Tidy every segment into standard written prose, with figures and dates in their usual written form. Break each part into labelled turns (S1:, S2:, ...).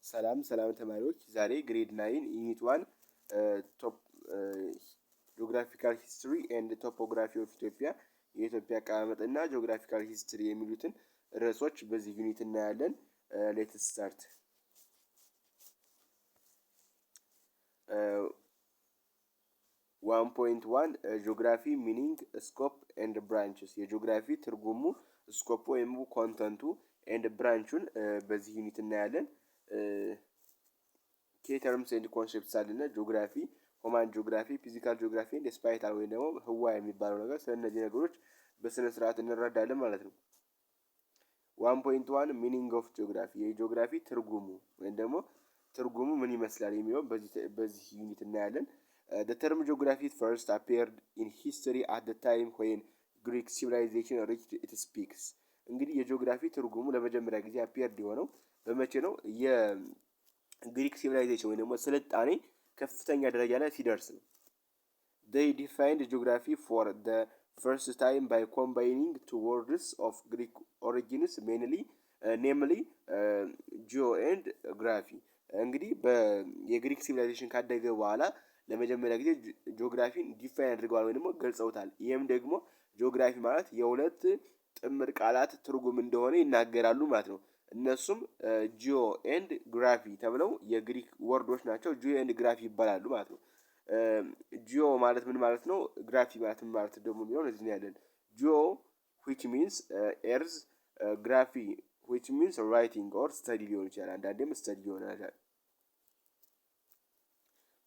S1: ሰላም ሰላም ተማሪዎች፣ ዛሬ grade 9 unit 1 top geographical history and topography of Ethiopia፣ የኢትዮጵያ አቀማመጥ እና geographical history የሚሉትን ርዕሶች በዚህ unit እናያለን። Let's start። 1.1 geography meaning, scope and branches። የጂኦግራፊ ትርጉሙ፣ scope ወይም content ኡ and branch ኡን በዚህ unit እናያለን። Key terms and concepts አለና geography፣ human geography፣ physical geography and spatial ወይም ደግሞ ህዋ የሚባለው ነገር፣ ስለ እነዚህ ነገሮች በስነ ስርዓት እንረዳለን ማለት ነው። 1.1 meaning of geography፣ የጂኦግራፊ ትርጉሙ ወይም ደግሞ ትርጉሙ ምን ይመስላል የሚለው በዚህ unit እናያለን። The term geography first appeared in history at the time when Greek civilization reached its peaks። እንግዲህ የጂኦግራፊ ትርጉሙ ለመጀመሪያ ጊዜ appeared የሆነው በመቼ ነው? የግሪክ civilization ወይም ደግሞ ስልጣኔ ከፍተኛ ደረጃ ላይ ሲደርስ ነው። They defined geography for the first time by combining two words of Greek origins, mainly namely geo and graphy። እንግዲህ የግሪክ civilization ካደገ በኋላ ለመጀመሪያ ጊዜ ጂኦግራፊን define አድርገዋል ወይ ደግሞ ገልጸውታል። ይህም ደግሞ ጂኦግራፊ ማለት የሁለት ጥምር ቃላት ትርጉም እንደሆነ ይናገራሉ ማለት ነው። እነሱም geo and graphy ተብለው የግሪክ word ኦች ናቸው። Geo and graphy ይባላሉ ማለት ነው። ጂኦ ማለት ምን ማለት ነው? Graphy ማለት ምን ማለት ደግሞ የሚለውን እዚህ ያለን። Geo which means earth፣ graphy which means writing or study ሊሆን ይችላል። አንዳንዴም study ሊሆን ይችላል፣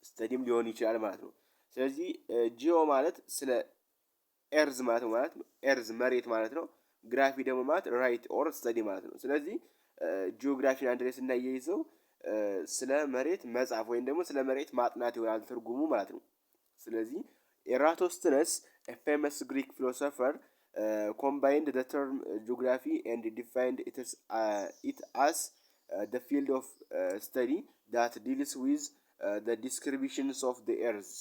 S1: study ም ሊሆን ይችላል ማለት ነው። ስለዚህ ጂኦ ማለት ስለ earth ማለት ነው። Earth መሬት ማለት ነው። Graphy ደግሞ ማለት write or study ማለት ነው። ስለዚህ ጂኦግራፊን አንድ ላይ ስናያይዘው ስለ መሬት መጻፍ ወይም ደግሞ ስለ መሬት ማጥናት ይሆናል ትርጉሙ ማለት ነው። ስለዚህ Eratosthenes, famous Greek philosopher, combined the term geography and defined it as the field of study that deals with the descriptions of the earth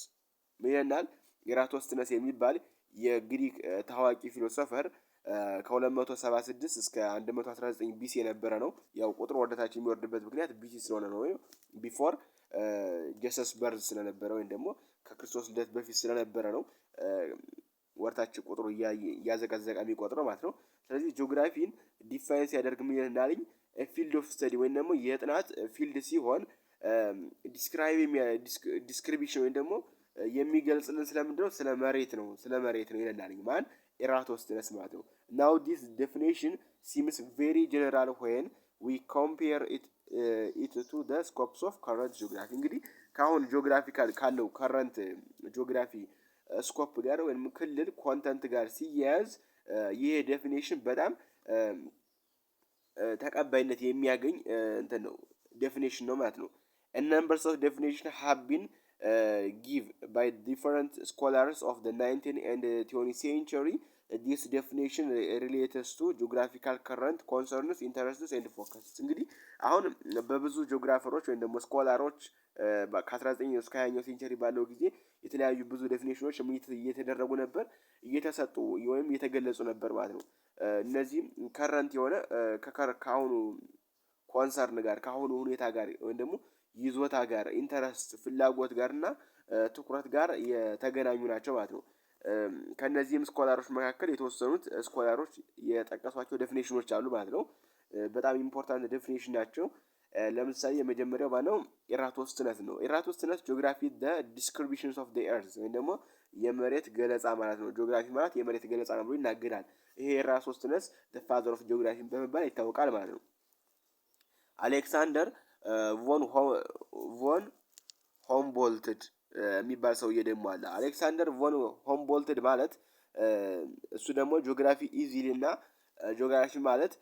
S1: ይለናል። ኤራቶስትነስ የሚባል የግሪክ ታዋቂ philosopher ከ276 እስከ 119 BC የነበረ ነው። ያው ቁጥሩ ወደታች የሚወርድበት ምክንያት BC ስለሆነ ነው። ወይም before Jesus birth ስለነበረ ወይም ደግሞ ከክርስቶስ ልደት በፊት ስለነበረ ነው ወደታች ቁጥሩ እያዘቀዘቀ የሚቆጥረው ማለት ነው። ስለዚህ ጂኦግራፊን define ሲያደርግ ምን ይላል? Field of study ወይም ደግሞ የጥናት field ሲሆን describe description ወይም ደግሞ የሚገልጽልን ስለምንድን ነው? ስለ መሬት ነው። ስለ መሬት ነው ይለናል። ማን? ኤራቶስትነስ ማለት ነው። Now this definition seems very general when we compare it to the scopes of current geography። እንግዲህ ከአሁን geographical ካለው current geography scope ጋር ወይም ክልል content ጋር ሲያያዝ ይሄ definition በጣም ተቀባይነት የሚያገኝ እንትን ነው፣ definition ነው ማለት ነው። Numbers of definition have been give by different scholars of the 19 and 20 century. This definition relates to geographical current concerns, interests and focus። እንግዲህ አሁን በብዙ geographer ኦች ወይም ደግሞ scholar ኦች ከ19 እስከ 20ኛው century ባለው ጊዜ የተለያዩ ብዙ definition ኦች እየተደረጉ ነበር፣ እየተሰጡ ወይም እየተገለጹ ነበር ማለት ነው። እነዚህም current የሆነ ከአሁኑ concern ጋር፣ ከአሁኑ ሁኔታ ጋር ወይም ደግሞ ይዞታ ጋር፣ interest ፍላጎት ጋር እና ትኩረት ጋር የተገናኙ ናቸው ማለት ነው። ከእነዚህም scholar ኦች መካከል የተወሰኑት scholar ኦች የጠቀሷቸው definition ኦች አሉ ማለት ነው። በጣም important definition ናቸው። ለምሳሌ የመጀመሪያው ማነው? ኤራቶስትነስ ነው። ኤራቶስትነስ geography the descriptions of the earth ወይም ደግሞ የመሬት ገለጻ ማለት ነው። ጂኦግራፊ ማለት የመሬት ገለጻ ነው ብሎ ይናገራል። ይሄ ኤራቶስትነስ the father of geography በመባል ይታወቃል ማለት ነው። አሌክሳንደር ቮን ሆምቦልትድ የሚባል ሰውዬ ደግሞ አለ። አሌክሳንደር ቮን ሆምቦልትድ ማለት እሱ ደግሞ geography is ይልና ጂኦግራፊ ማለት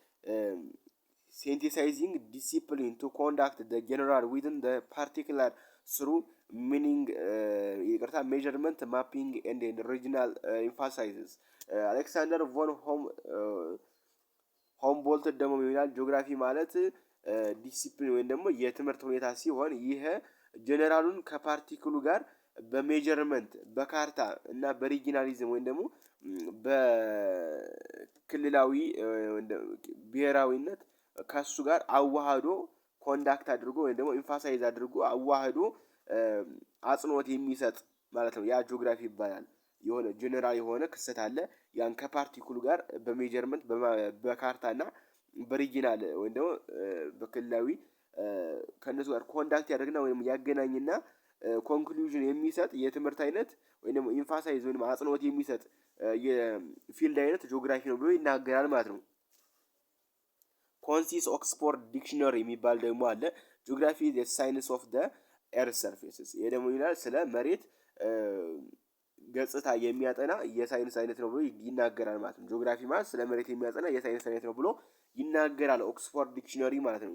S1: synthesizing discipline to conduct the general within the particular through meaning፣ ይቅርታ፣ measurement, mapping and regional emphasizes። አሌክሳንደር ቮን ሆምቦልት ደግሞ ይላል ጂኦግራፊ ማለት ዲሲፕሊን ወይም ደግሞ የትምህርት ሁኔታ ሲሆን ይህ general ኡን ከ particle ኡ ጋር በ measurement፣ በካርታ እና በ regionalism ወይም ደግሞ በክልላዊ ብሔራዊነት ከእሱ ጋር አዋህዶ conduct አድርጎ ወይም ደግሞ emphasize አድርጎ አዋህዶ አጽንኦት የሚሰጥ ማለት ነው። ያ ጂኦግራፊ ይባላል። የሆነ ጀነራል የሆነ ክስተት አለ። ያን ከ particular ኡ ጋር በ measurement፣ በካርታ እና በ regional ወይም ደግሞ በክልላዊ ከእነሱ ጋር conduct ያደርግና ወይም ያገናኝና conclusion የሚሰጥ የትምህርት አይነት ወይም ደግሞ emphasize ወይም አጽንኦት የሚሰጥ የ field አይነት ጂኦግራፊ ነው ብሎ ይናገራል ማለት ነው። Concise Oxford Dictionary የሚባል ደግሞ አለ። Geography science of the earth surfaces። ይሄ ደግሞ ይላል ስለ መሬት ገጽታ የሚያጠና የሳይንስ አይነት ነው ብሎ ይናገራል ማለት ነው። ጂኦግራፊ ማለት ስለ መሬት የሚያጠና የሳይንስ አይነት ነው ብሎ ይናገራል Oxford Dictionary ማለት ነው።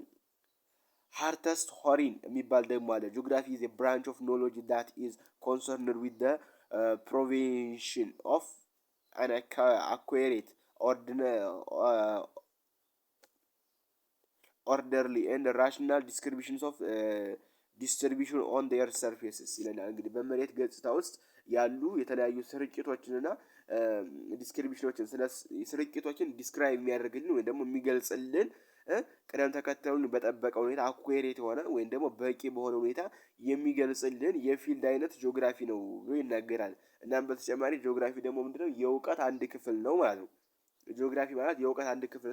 S1: Hartshorne የሚባል ደግሞ አለ። Geography is branch of knowledge that is concerned with the provision of an accurate, orderly and rational descriptions of distribution on the earth surfaces ይለናል። እንግዲህ በመሬት ገጽታ ውስጥ ያሉ የተለያዩ ስርጭቶችንና description ኖችን፣ ስለ ስርጭቶችን describe የሚያደርግልን ወይም ደግሞ የሚገልጽልን፣ ቅደም ተከተሉን በጠበቀ ሁኔታ accurate የሆነ ወይም ደግሞ በቂ በሆነ ሁኔታ የሚገልጽልን የ field አይነት ጂኦግራፊ ነው ብሎ ይናገራል። እናም በተጨማሪ ጂኦግራፊ ደግሞ ምንድነው? የእውቀት አንድ ክፍል ነው ማለት ነው። ጂኦግራፊ ማለት የእውቀት አንድ ክፍል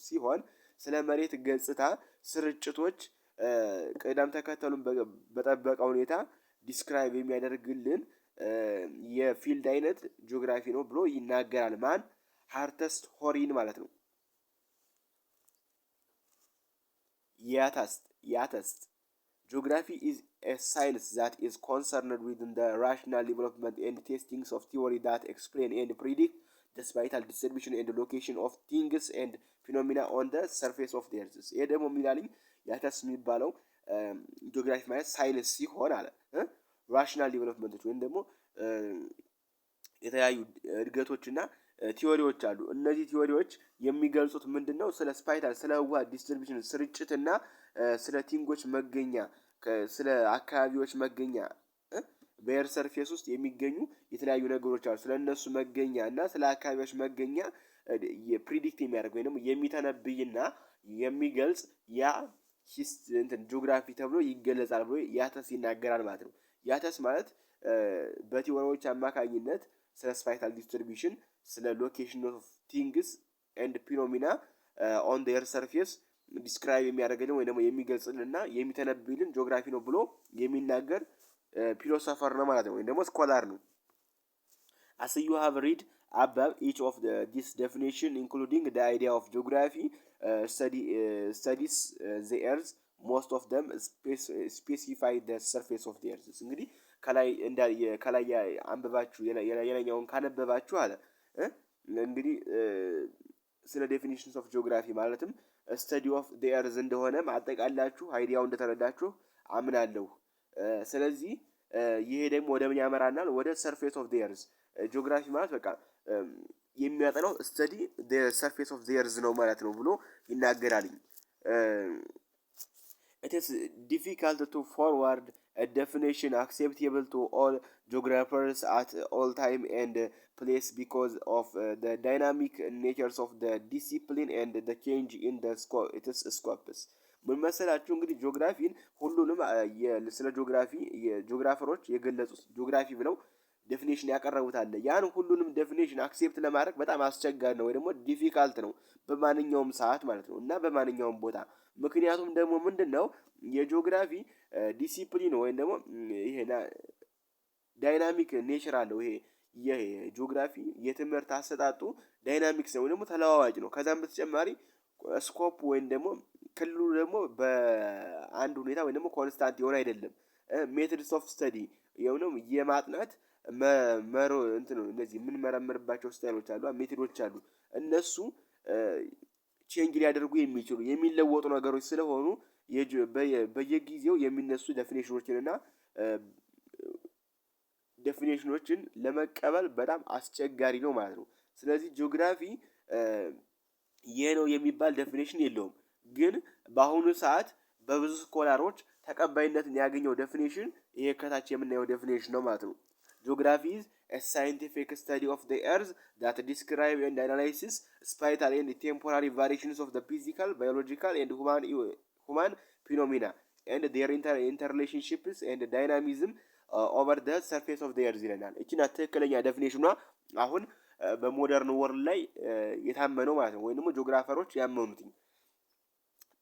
S1: ሲሆን ስለ መሬት ገጽታ ስርጭቶች ቅደም ተከተሉን በጠበቀ ሁኔታ describe የሚያደርግልን የ field አይነት ጂኦግራፊ ነው ብሎ ይናገራል። ማን? Hartshorne ማለት ነው። Yates, "Geography is a science that is concerned with the rational development and testings of theory that explain and predict the spatial distribution and location of things and phenomena on the surface of the earth።" ይሄ ደግሞ የሚላልኝ Yates የሚባለው ጂኦግራፊ ማለት ሳይንስ ሲሆን አለ rational development ኦች ወይም ደግሞ የተለያዩ እድገቶችና theory ዎች አሉ። እነዚህ theory ዎች የሚገልጹት ምንድን ነው? ስለ spatial፣ ስለ ህዋ distribution ስርጭትና ስለ thing ኦች መገኛ፣ ስለ አካባቢዎች መገኛ፣ በ earth surface ውስጥ የሚገኙ የተለያዩ ነገሮች አሉ። ስለ እነሱ መገኛ እና ስለ አካባቢዎች መገኛ predict የሚያደርግ ወይም ደግሞ የሚተነብይና የሚገልጽ ያ እንትን ጂኦግራፊ ተብሎ ይገለጻል ብሎ Yates ይናገራል ማለት ነው። Yates ማለት በ theory ዎች አማካኝነት ስለ spatial distribution፣ ስለ location of things and phenomena on the earth surface describe የሚያደርግልን ወይ ደግሞ የሚገልጽልን እና የሚተነብይልን ጂኦግራፊ ነው ብሎ የሚናገር philosopher ነው ማለት ነው፣ ወይም ደግሞ scholar ነው። As you have read above, each of this definition, including the idea of geography studies the earth, most of them specify the surface of the earth። እንግዲህ ከላይ አንብባችሁ የላይኛውን ካነበባችሁ አለ እንግዲህ ስለ definitions of geography ማለትም study of the earth እንደሆነ አጠቃላችሁ idea ው እንደተረዳችሁ አምናለሁ። ስለዚህ ይሄ ደግሞ ወደ ምን ያመራናል? ወደ surface of the earth። ጂኦግራፊ ማለት በቃ የሚያጠናው study surface of the earth ነው ማለት ነው ብሎ ይናገራልኝ። It is difficult to forward a definition acceptable to all geographers at all time and place because of the dynamic natures of the discipline and the change in the its scopes። ምን መሰላችሁ? እንግዲህ ጂኦግራፊን ሁሉንም ስለ ጂኦግራፊ የ geographer ኦች የገለጹት ጂኦግራፊ ብለው definition ያቀረቡት አለ። ያን ሁሉንም definition accept ለማድረግ በጣም አስቸጋሪ ነው ወይ ደግሞ difficult ነው በማንኛውም ሰዓት ማለት ነው እና በማንኛውም ቦታ። ምክንያቱም ደግሞ ምንድን ነው? የጂኦግራፊ ዲሲፕሊን ወይም ደግሞ ይሄ dynamic nature አለው። ይሄ የጂኦግራፊ የትምህርት አሰጣጡ dynamics ነው ወይ ደግሞ ተለዋዋጭ ነው። ከዛም በተጨማሪ scope ወይም ደግሞ ክልሉ ደግሞ በአንድ ሁኔታ ወይም ደግሞ constant የሆነ አይደለም። Methods of study የሆነው የማጥናት መሮ እንትን እነዚህ የምንመረምርባቸው style ኦች አሉ፣ method ኦች አሉ። እነሱ change ሊያደርጉ የሚችሉ የሚለወጡ ነገሮች ስለሆኑ በየጊዜው የሚነሱ definition ኖችን እና definition ኖችን ለመቀበል በጣም አስቸጋሪ ነው ማለት ነው። ስለዚህ ጂኦግራፊ ይህ ነው የሚባል definition የለውም። ግን በአሁኑ ሰዓት በብዙ scholar ኦች ተቀባይነትን ያገኘው definition ይሄ ከታች የምናየው definition ነው ማለት ነው። Geography is a scientific study of the earth that describe and analyzes spatial and temporary variations of the physical, biological and human phenomena phenomena and their interrelationships and dynamism over the surface of the earth ይለናል። እቺ ናት ትክክለኛ definition ኗ አሁን በ modern world ላይ የታመነው ማለት ነው፣ ወይም ደግሞ geographer ኦች ያመኑት።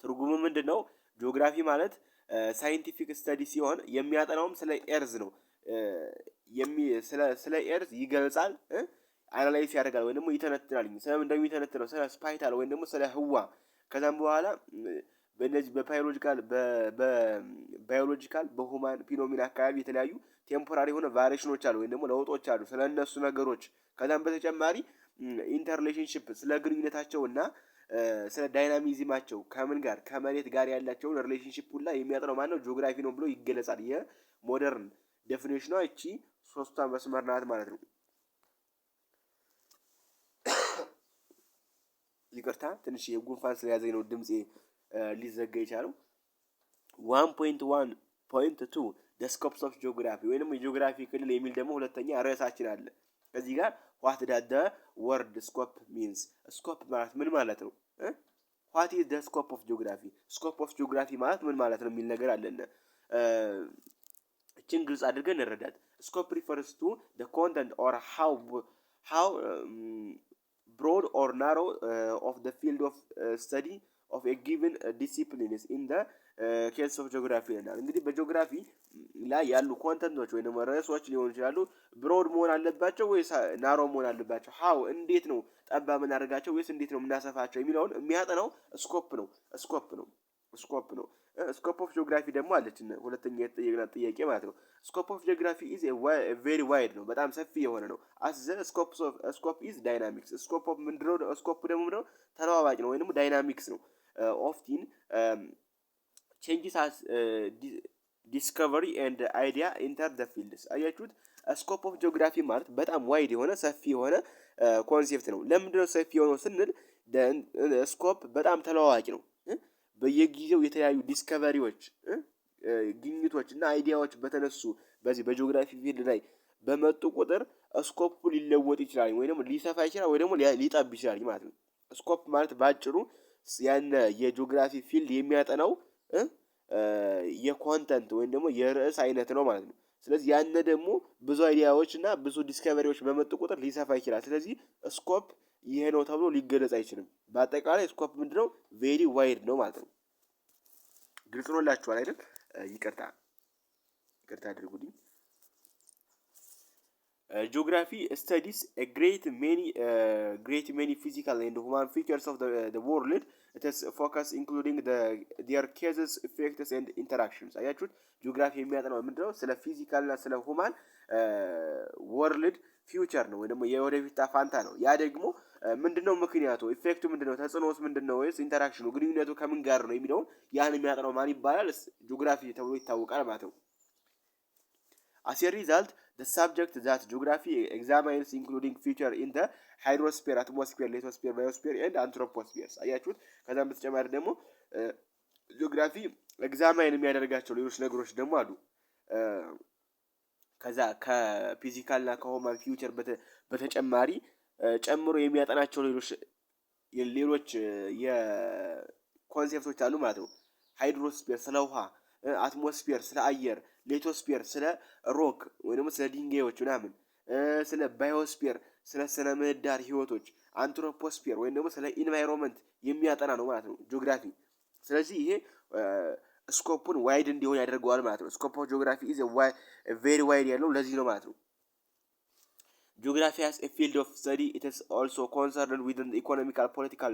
S1: ትርጉሙ ምንድን ነው? ጂኦግራፊ ማለት scientific study ሲሆን የሚያጠናውም ስለ earth ነው። ስለ earth ይገልጻል፣ analyze ያደርጋል ወይም ደግሞ ይተነትናል። ስለምን እንደሚተነትነው? ስለ spatial ወይም ደግሞ ስለ ህዋ፣ ከዛም በኋላ በእነዚህ በ biological በ biological በ human phenomena አካባቢ የተለያዩ temporary የሆነ variation ኖች አሉ ወይም ደግሞ ለውጦች አሉ፣ ስለ እነሱ ነገሮች፣ ከዛም በተጨማሪ interrelationship ስለ ግንኙነታቸው እና ስለ dynamism ኣቸው ከምን ጋር፣ ከመሬት ጋር ያላቸውን relationship ሁላ የሚያጠናው ማነው? ጂኦግራፊ ነው ብሎ ይገለጻል። የ modern definition ኗ እቺ ሶስቷ መስመር ናት ማለት ነው። ይቅርታ፣ ትንሽ የጉንፋን ስለያዘኝ ነው ድምፄ ሊዘጋ የቻለው። 1.1.2 the scopes of geography ወይንም የጂኦግራፊ ክልል የሚል ደግሞ ሁለተኛ ርዕሳችን አለ። ከዚህ ጋር what does the word scope means? Scope ማለት ምን ማለት ነው? What is the scope of geography? Scope of geography ማለት ምን ማለት ነው የሚል ነገር አለን። እችን ግልጽ አድርገን እንረዳት። Scope refers to the content or how broad or narrow of the field of study of a given disciplines in the case of geography ይለናል። እንግዲህ በጂኦግራፊ ላይ ያሉ content ኦች ወይም ደግሞ ርዕሶች ሊሆኑ ይችላሉ። Broad መሆን አለባቸው ወይስ narrow መሆን አለባቸው? How እንዴት ነው ጠባብ የምናደርጋቸው ወይስ እንዴት ነው የምናሰፋቸው የሚለውን የሚያጠናው scope ነው። Scope ነው። Scope ነው። Scope of geography ደግሞ አለች ሁለተኛ የተጠየቅናት ጥያቄ ማለት ነው። Scope of geography is very wide ነው፣ በጣም ሰፊ የሆነ ነው። As the scope is dynamics። Scope of ምንድነው? Scope ደግሞ ምንድነው? ተለዋዋጭ ነው ወይም dynamics ነው። Often changes as discovery and idea enter the fields። አያችሁት? Scope of geography ማለት በጣም wide የሆነ፣ ሰፊ የሆነ concept ነው። ለምንድነው ሰፊ የሆነው ስንል scope በጣም ተለዋዋጭ ነው። በየጊዜው የተለያዩ discovery ዎች፣ ግኝቶች እና idea ዎች በተነሱ፣ በዚህ በጂኦግራፊ field ላይ በመጡ ቁጥር scope ኡ ሊለወጥ ይችላል፣ ወይ ደግሞ ሊሰፋ ይችላል፣ ወይ ደግሞ ሊጠብ ይችላል ማለት ነው። Scope ማለት ባጭሩ ያን የጂኦግራፊ field የሚያጠናው የ content ወይም ደግሞ የርዕስ አይነት ነው ማለት ነው። ስለዚህ ያነ ደግሞ ብዙ idea ዎች እና ብዙ discovery ዎች በመጡ ቁጥር ሊሰፋ ይችላል። ስለዚህ scope ይሄ ነው ተብሎ ሊገለጽ አይችልም። በአጠቃላይ scope ምንድነው? Very wide ነው ማለት ነው። ግልጽ ሆኖላችኋል አይደል? ይቅርታ፣ ይቅርታ አድርጉልኝ። Geography studies great many physical and human features of the world. Its focus including their causes, effects and interactions። አያችሁት? ጂኦግራፊ የሚያጠናው ምንድነው? ስለ physical እና ስለ human world feature ነው ወይ ደግሞ የወደፊት እጣ ነው። ያ ደግሞ ምንድነው ምክንያቱ? Effect ኡ ምንድነው? ተጽዕኖስ ምንድነው? ወይስ interaction ኑ ግንኙነቱ ከምን ጋር ነው የሚለውን ያን የሚያጠናው ማን ይባላል? ጂኦግራፊ ተብሎ ይታወቃል ማለት ነው። As a result, the subject that geography examines including feature in the hydrosphere, atmosphere, lithosphere, biosphere and anthropospheres። አያችሁት? ከዛም በተጨማሪ ደግሞ ጂኦግራፊ examine የሚያደርጋቸው ሌሎች ነገሮች ደግሞ አሉ። ከዛ ከ physical እና ከ human feature በተጨማሪ ጨምሮ የሚያጠናቸው ሌሎች የ concept ኦች አሉ ማለት ነው። Hydrosphere ስለ ውሃ፣ atmosphere ስለ አየር፣ lithosphere ስለ rock ወይ ደግሞ ስለ ድንጋዮች ምናምን፣ ስለ biosphere ስለ ስነ ምህዳር ህይወቶች፣ anthroposphere ወይም ደግሞ ስለ environment የሚያጠና ነው ማለት ነው ጂኦግራፊ። ስለዚህ ይሄ scope ኡን wide እንዲሆን ያደርገዋል ማለት ነው። Scope of geography is very wide ያለው ለዚህ ነው ማለት ነው። Geography as a field of study, it is also concerned with economical, political,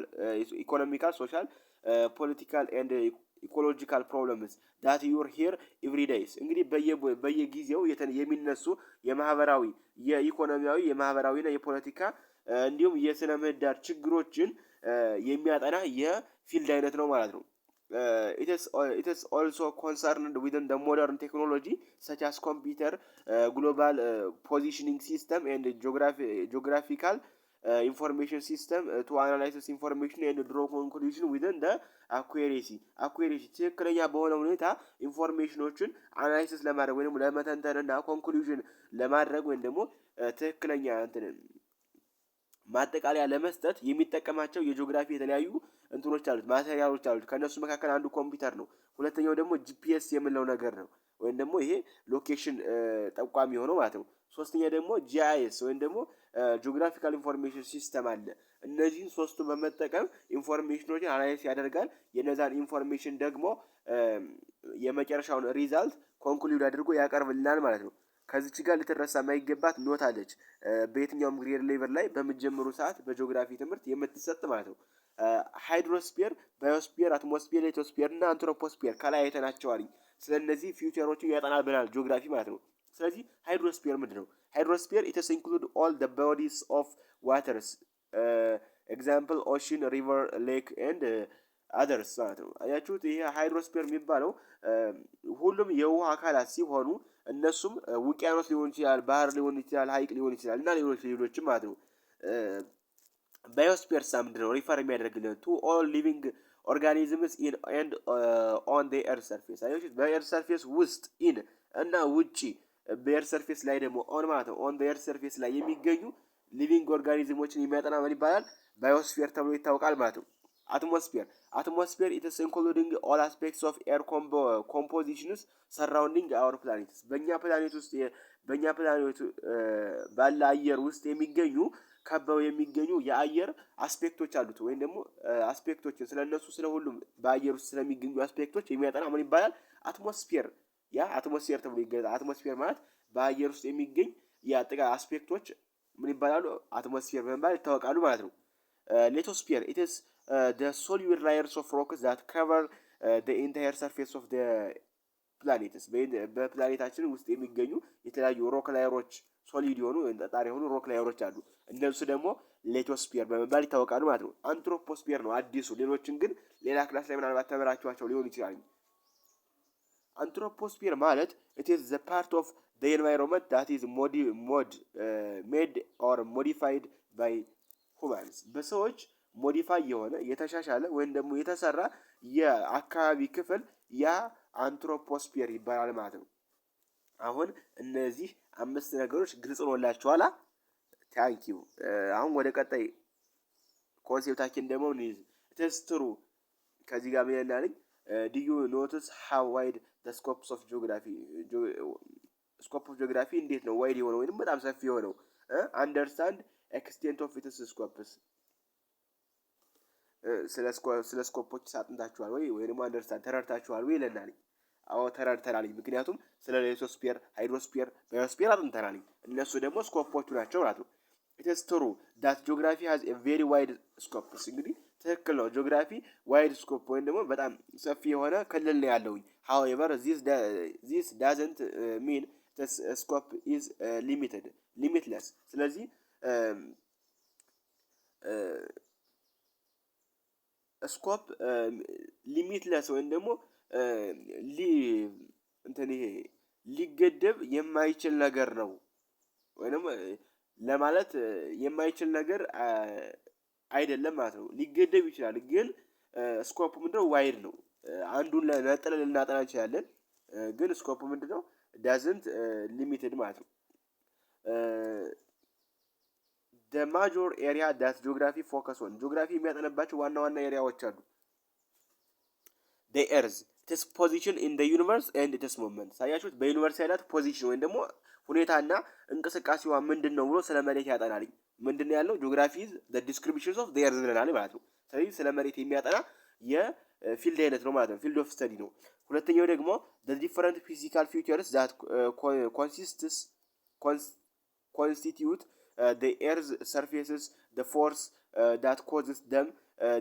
S1: economical, social, political and ecological problems that you hear every days። እንግዲህ በየጊዜው የሚነሱ የማህበራዊ፣ የኢኮኖሚያዊ፣ የማህበራዊና የፖለቲካ እንዲሁም የስነ ምህዳር ችግሮችን የሚያጠና የ field አይነት ነው ማለት ነው። It's also concerned within the modern technology such as computer, global positioning system and geographical information system to analysis information and draw conclusion within the accuracy። ትክክለኛ በሆነ ሁኔታ information ኖችን analysis ለማድረግ ወይም ለመተንተን እና conclusion ለማድረግ ወይም ደግሞ ትክክለኛ እንትን ማጠቃለያ ለመስጠት የሚጠቀማቸው የጂኦግራፊ የተለያዩ እንትኖች አሉት፣ material ኦች አሉት። ከእነሱ መካከል አንዱ ኮምፒውተር ነው። ሁለተኛው ደግሞ GPS የምንለው ነገር ነው፣ ወይም ደግሞ ይሄ location ጠቋሚ የሆነው ማለት ነው። ሶስተኛ ደግሞ GIS ወይም ደግሞ geographical information system አለ። እነዚህን ሶስቱን በመጠቀም information ኖችን analyze ያደርጋል። የነዛን information ደግሞ የመጨረሻውን result conclude አድርጎ ያቀርብልናል ማለት ነው። ከዚች ጋር ልትረሳ የማይገባት note አለች። በየትኛውም grade level ላይ በምትጀምሩ ሰዓት በጂኦግራፊ ትምህርት የምትሰጥ ማለት ነው። Hydrosphere፣ biosphere፣ atmosphere፣ lithosphere እና anthroposphere ከላይ አይተናቸዋል። ስለነዚህ feature ኦችን ያጠናል ብለናል ጂኦግራፊ ማለት ነው። ስለዚህ hydrosphere ምንድን ነው? Hydrosphere, it's include all the bodies of waters, example ocean፣ river፣ lake and others ማለት ነው። አያችሁት? ይሄ hydrosphere የሚባለው ሁሉም የውሃ አካላት ሲሆኑ እነሱም ውቅያኖስ ሊሆን ይችላል፣ ባህር ሊሆን ይችላል፣ ሀይቅ ሊሆን ይችላል እና ሌሎች ሌሎችም ማለት ነው። Biosphere ሳ ምንድን ነው? Refer የሚያደርግልን to all living organisms in and on the earth surface። አያችሁት? በ earth surface ውስጥ in እና ውጪ በ earth surface ላይ ደግሞ on ማለት ነው፣ on the earth surface ላይ የሚገኙ living organism ኦችን የሚያጠና ምን ይባላል? Biosphere ተብሎ ይታወቃል ማለት ነው። Atmosphere, it's including all aspects of air compositions surrounding our planets። በእኛ ፕላኔት ባለ አየር ውስጥ የሚገኙ፣ ከበው የሚገኙ የአየር aspect ኦች አሉት ወይም ደግሞ aspect ኦችን ስለ እነሱ፣ ስለ ሁሉም በአየር ውስጥ ስለሚገኙ aspect ኦች የሚያጠና ምን ይባላል? Atmosphere፣ ያ atmosphere ተብሎ ይገለጻል። Atmosphere ማለት በአየር ውስጥ የሚገኝ የአጠቃላይ aspect ኦች ምን ይባላሉ? Atmosphere በመባል ይታወቃሉ ማለት ነው። Lithosphere, it's the solid layers of rocks that cover the entire surface of the planets። በፕላኔታችን ውስጥ የሚገኙ የተለያዩ rock layer ኦች፣ solid የሆኑ ወይም ጠጣር የሆኑ rock layer ኦች አሉ። እነሱ ደግሞ lithosphere በመባል ይታወቃሉ ማለት ነው። Anthroposphere ነው አዲሱ። ሌሎችን ግን ሌላ class ላይ ምናልባት ተምራችኋቸው ሊሆን ይችላል። Anthroposphere ማለት it is the part of the environment that is mod made or modified by humans። በሰዎች modify የሆነ፣ የተሻሻለ ወይም ደግሞ የተሰራ የአካባቢ ክፍል ያ anthroposphere ይባላል ማለት ነው። አሁን እነዚህ አምስት ነገሮች ግልጽ ሆኖላችኋላ? Thank you። አሁን ወደ ቀጣይ concept ኣችን ደግሞ it's true ከዚህ ጋር ምን ይላል? Do you notice how wide the scopes of geography? Scope of geography እንዴት ነው wide የሆነው ወይንም በጣም ሰፊ የሆነው? Understand extent of its scopes። ስለ scope ኦች አጥንታችኋል ወይ ወይ ደግሞ understand ተረድታችኋል ወይ ይለናል። አዎ ተረድተናል። ምክንያቱም ስለ lithosphere፣ hydrosphere፣ biosphere አጥንተናል። እነሱ ደግሞ scope ኦቹ ናቸው ማለት ነው። It's true that geography has a very wide scopes። እንግዲህ ትክክል ነው። Geography wide scope ወይም ደግሞ በጣም ሰፊ የሆነ ክልል ነው ያለው። However, this doesn't mean scope is limited, limitless። ስለዚህ scope limitless ወይም ደግሞ እንትን ይሄ ሊገደብ የማይችል ነገር ነው ወይንም ለማለት የማይችል ነገር አይደለም ማለት ነው። ሊገደብ ይችላል፣ ግን scope ምንድነው? Wide ነው። አንዱን ነጥለን ልናጠና እንችላለን፣ ግን scope ምንድነው? Doesn't limited ማለት ነው። The major area that geography focus on፣ ጂኦግራፊ የሚያጠነባቸው ዋና ዋና area ዎች አሉ። The earth, its position in the universe and its movement። ሳያችሁት በ universe ያላት position ወይም ደግሞ ሁኔታና እንቅስቃሴዋ ምንድን ነው ብሎ ስለ መሬት ያጠናል። ምንድን ነው ያልነው? Geography is the description of the earth ብለናል ማለት ነው። ስለዚህ ስለ መሬት የሚያጠና የ field አይነት ነው ማለት ነው። Field of study ነው። ሁለተኛው ደግሞ the different physical features that consists constitute the earth surfaces, the force that causes them,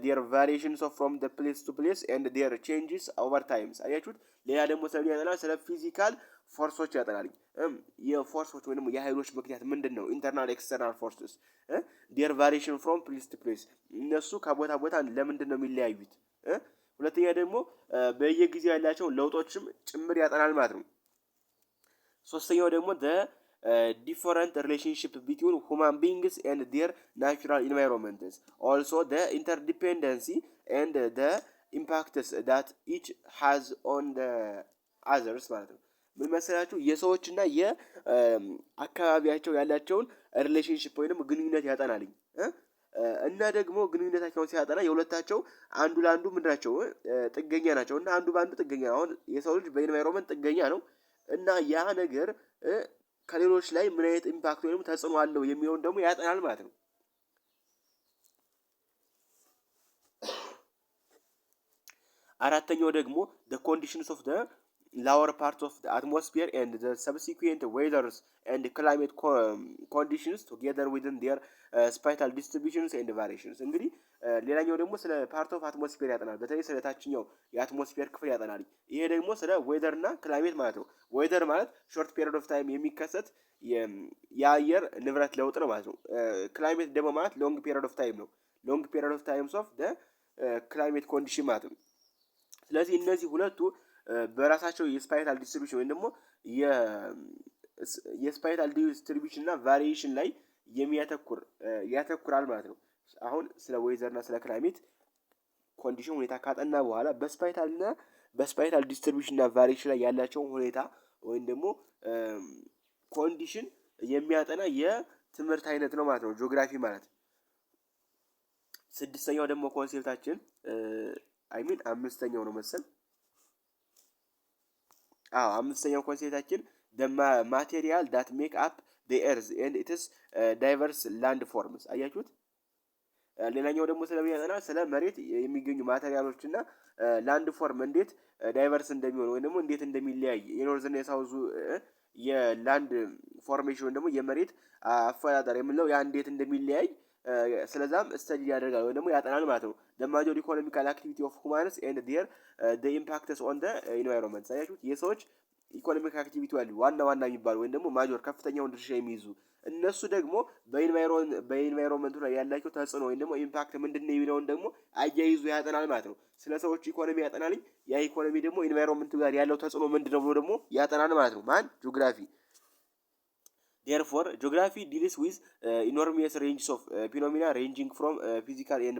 S1: their variations of from the place to place and their changes over times። አያችሁት። ሌላ ደግሞ ስለ ያጠናል፣ ስለ physical force ኦች ያጠናል። የ force ኦች ወይም የኃይሎች ምክንያት ምንድን ነው? Internal, external forces, their variation from place to place፣ እነሱ ከቦታ ቦታ ለምንድን ነው የሚለያዩት? ሁለተኛ ደግሞ በየጊዜው ያላቸው ለውጦችም ጭምር ያጠናል ማለት ነው። ሶስተኛው ደግሞ the different relationship between human beings and their natural environments, also the interdependency and the impacts that each has on the others ማለት ነው። ምን መሰላችሁ? የሰዎችና የአካባቢያቸው ያላቸውን relationship ወይንም ግንኙነት ያጠናልኝ። እና ደግሞ ግንኙነታቸውን ሲያጠና የሁለታቸው አንዱ ለአንዱ ምንድን ናቸው? ጥገኛ ናቸው። እና አንዱ በአንዱ ጥገኛ፣ አሁን የሰው ልጅ በ environment ጥገኛ ነው። እና ያ ነገር ከሌሎች ላይ ምን አይነት impact ወይም ተጽዕኖ አለው የሚለውን ደግሞ ያጠናል ማለት ነው። አራተኛው ደግሞ the conditions of the lower part of the atmosphere and the subsequent weathers and climate conditions together within their spatial distributions and variations። እንግዲህ ሌላኛው ደግሞ ስለ part of atmosphere ያጠናል። በተለይ ስለ ታችኛው የ atmosphere ክፍል ያጠናል። ይሄ ደግሞ ስለ weather እና climate ማለት ነው። Weather ማለት short period of time የሚከሰት የአየር ንብረት ለውጥ ነው ማለት ነው። Climate ደግሞ ማለት long period of time ነው። Long period of times of the climate condition ማለት ነው። ስለዚህ እነዚህ ሁለቱ በራሳቸው የ spatial distribution ወይም ደግሞ የ spatial distribution እና variation ላይ የሚያተኩር ያተኩራል ማለት ነው። አሁን ስለ weather እና ስለ climate condition ሁኔታ ካጠና በኋላ በ spatial እና በ spatial distribution እና variation ላይ ያላቸውን ሁኔታ ወይም ደግሞ condition የሚያጠና የትምህርት አይነት ነው ማለት ነው ጂኦግራፊ ማለት። ስድስተኛው ደግሞ concept ኣችን፣ I mean አምስተኛው ነው መሰል። አዎ፣ አምስተኛው concept ኣችን the material that make up the earth and its diverse landforms። አያችሁት? ሌላኛው ደግሞ ስለሚያጠና ስለ መሬት የሚገኙ material ኦች እና landform እንዴት diverse እንደሚሆን ወይም ደግሞ እንዴት እንደሚለያይ፣ የ north እና የ south ኡ የ land formation ወይም ደግሞ የመሬት አፈጣጠር የምንለው ያ እንዴት እንደሚለያይ ስለዛም study ያደርጋል ወይም ደግሞ ያጠናል ማለት ነው። The major economical activity of humans and their the impacts on the environment። አያችሁት? የሰዎች economic activity አሉ፣ ዋና ዋና የሚባሉ ወይም ደግሞ major ከፍተኛውን ድርሻ የሚይዙ፣ እነሱ ደግሞ በ environment ኡ ላይ ያላቸው ተጽዕኖ ወይም ደግሞ impact ምንድን ነው የሚለውን ደግሞ አያይዞ ያጠናል ማለት ነው። ስለ ሰዎች ኢኮኖሚ ያጠናልኝ፣ ያ ኢኮኖሚ ደግሞ environment ኡ ጋር ያለው ተጽዕኖ ምንድን ነው ብሎ ደግሞ ያጠናል ማለት ነው። ማን? ጂኦግራፊ። Therefore, geography deals with enormous ranges of phenomena ranging from physical and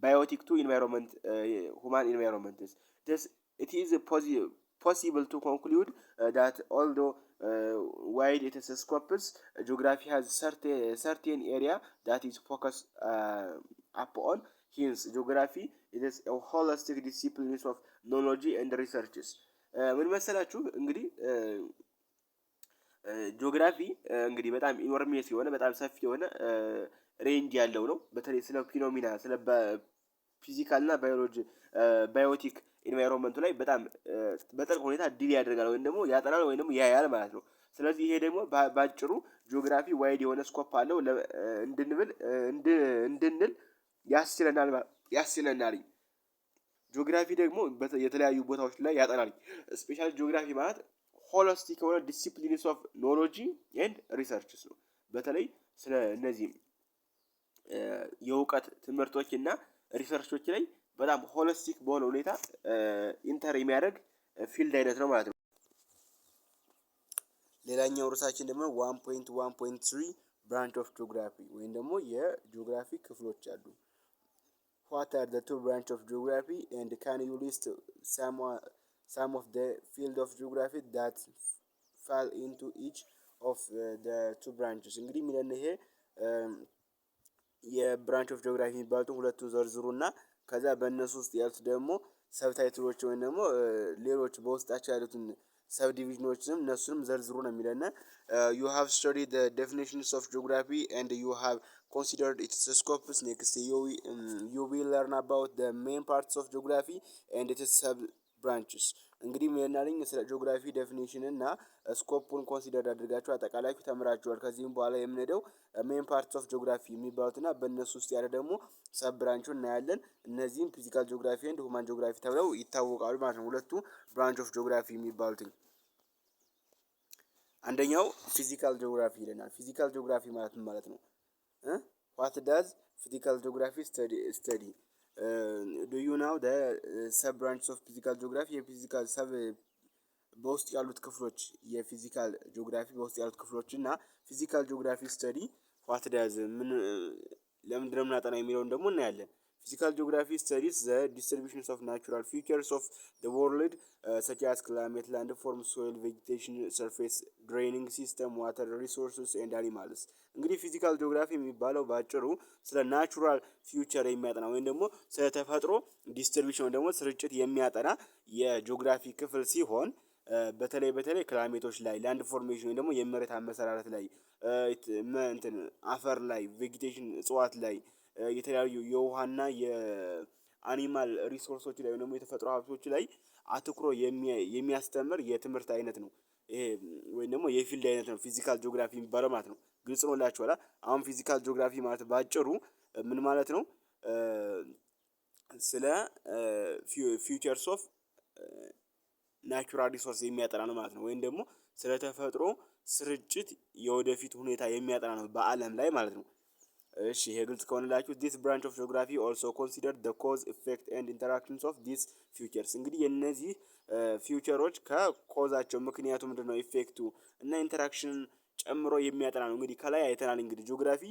S1: biotic to environment, human environments. Thus, it is possible to conclude that although wide its scopes, geography has certain area that is focused upon. Hence, geography, it is a holistic disciplines of knowledge and researches። ምን መሰላችሁ? እንግዲህ ጂኦግራፊ እንግዲህ በጣም enormous የሆነ፣ በጣም ሰፊ የሆነ range ያለው ነው። በተለይ ስለ phenomena፣ ስለ physical እና biology biotic environment ኡ ላይ በጣም በጥልቅ ሁኔታ deal ያደርጋል ወይም ደግሞ ያጠናል ወይም ደግሞ ያያል ማለት ነው። ስለዚህ ይሄ ደግሞ ባጭሩ ጂኦግራፊ wide የሆነ scope አለው እንድንብል እንድንል ያስችለናል። ጂኦግራፊ ደግሞ የተለያዩ ቦታዎች ላይ ያጠናል። Specially ጂኦግራፊ ማለት holistic የሆነ disciplines of knowledge and researches ነው። በተለይ ስለ እነዚህ የእውቀት ትምህርቶች እና research ኦች ላይ በጣም holistic በሆነ ሁኔታ enter የሚያደርግ field አይነት ነው ማለት ነው። ሌላኛው ርዕሳችን ደግሞ 1.1.3 branch of geography ወይም ደግሞ የጂኦግራፊ ክፍሎች አሉ። What are the two branch of geography and can you list some of the field of geography that fall into each of the two branches? እንግዲህ የሚለን ይሄ የ branch of geography የሚባሉትን ሁለቱን ዘርዝሩና ከዛ በእነሱ ውስጥ ያሉት ደግሞ subtitle ኦች ወይም ደግሞ ሌሎች በውስጣቸው ያሉትን subdivision ኦችንም እነሱንም ዘርዝሩ ነው የሚለን። You have studied the definitions of geography and you have considered its scopes. Next, you will learn about the main parts of geography and its sub branches። እንግዲህ ምናልኝ ስለ ጂኦግራፊ definition እና scope ኡን consider አድርጋችሁ አጠቃላችሁ ተምራችኋል። ከዚህም በኋላ የምንሄደው main parts of geography የሚባሉትና በእነሱ ውስጥ ያለ ደግሞ sub branch ኡን እናያለን። እነዚህም physical geography and human geography ተብለው ይታወቃሉ ማለት ነው። ሁለቱ branch of geography የሚባሉት አንደኛው physical geography ይለናል። Physical geography ማለት ምን ማለት ነው? What does physical geography study? Do you know the sub branch of physical geography? የ physical sub በውስጥ ያሉት ክፍሎች፣ የ physical geography በውስጥ ያሉት ክፍሎች እና physical geography study what does፣ ምን ለምንድነው የምናጠናው የሚለውን ደግሞ እናያለን። Physical geography studies the distributions of natural features of the world. such as climate, landform, soil, vegetation, surface draining system, water resources and animals። እንግዲህ physical geography የሚባለው በአጭሩ ስለ natural feature የሚያጠና ወይም ደግሞ ስለ ተፈጥሮ distribution ወይም ደግሞ ስርጭት የሚያጠና የጂኦግራፊ ክፍል ሲሆን በተለይ በተለይ climate ኦች ላይ፣ land formation ወይም ደግሞ የመሬት አመሰራረት ላይ፣ እንትን አፈር ላይ፣ vegetation እጽዋት ላይ፣ የተለያዩ የውሃና የ animal resource ኦች ላይ ወይም ደግሞ የተፈጥሮ ሀብቶች ላይ አትኩሮ የሚያስተምር የትምህርት አይነት ነው። ይሄ ወይም ደግሞ የ field አይነት ነው physical geography የሚባለው ማለት ነው። ግልጽ ነው። አሁን physical geography ማለት በአጭሩ ምን ማለት ነው? ስለ features of natural resource የሚያጠና ነው ማለት ነው። ወይም ደግሞ ስለ ተፈጥሮ ስርጭት የወደፊት ሁኔታ የሚያጠና ነው በአለም ላይ ማለት ነው። እሺ፣ ይሄ ግልጽ ከሆነላችሁ፣ this branch of geography also consider the cause, effect and interactions of these features። እንግዲህ የነዚህ feature ኦች ከ cause ኣቸው ምክንያቱ ምንድነው፣ effect ኡ እና interaction ጨምሮ የሚያጠና ነው። እንግዲህ ከላይ አይተናል። እንግዲህ ጂኦግራፊ